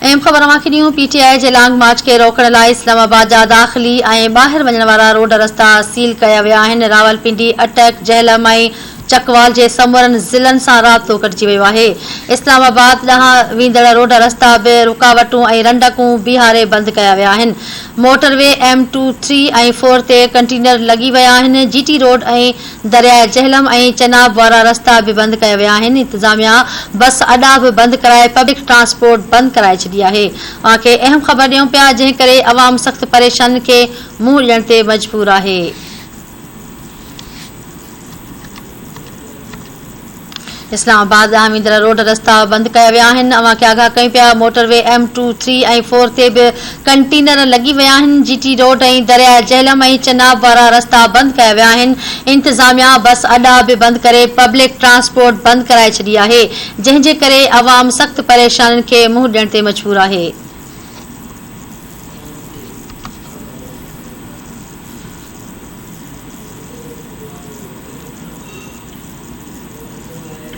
اهم خبر اوهان کي ڏيون پي ٽي آء جي لانگ مارچ کي روڪڻ لاء اسلام آباد جا داخلي ۽ ٻاهر وڃڻ وارا روڊ رستا سيل ڪيا ويا آهن، راولپنڊي، اٽڪ، جهلم ۽ چڪوال جي سمورن ضلعن سان رابطو ڪٽجي ويو آهي، اسلام آباد ڏانهن ويندڙ روڊ رستا به رڪاوٽون ۽ رنڊڪون بيهاري بند ڪيا ويا آهن، motor way M two, three ۽ four تي ڪنٽينر لڳي ويا آهن، جي ٽي روڊ ۽ درياء جهلم ۽ چناب وارا رستا به بند ڪيا ويا آهن، انتظاميا بس اڏا به بند ڪرائي پبلڪ ٽرانسپورٽ بند ڪرائي ڇڏي آهي. اوهان کي اهم خبر ڏيون پيا جنهن ڪري عوام سخت پريشانين کي منهن ڏيڻ تي مجبور آهي. اسلام آباد ڏانهن ويندڙ روڊ رستا بند ڪيا ويا آهن، اوهان کي آگاهه ڪيون پيا motor way M two, three ۽ four تي به ڪنٽينر لڳي ويا آهن، جي ٽي روڊ ۽ درياء جهلم ۽ چناب وارا رستا بند ڪيا ويا آهن، انتظاميا بس اڏا به بند ڪري پبلڪ ٽرانسپورٽ بند ڪرائي ڇڏي آهي، جنهن جي ڪري عوام سخت پريشانين کي منهن ڏيڻ تي مجبور آهي.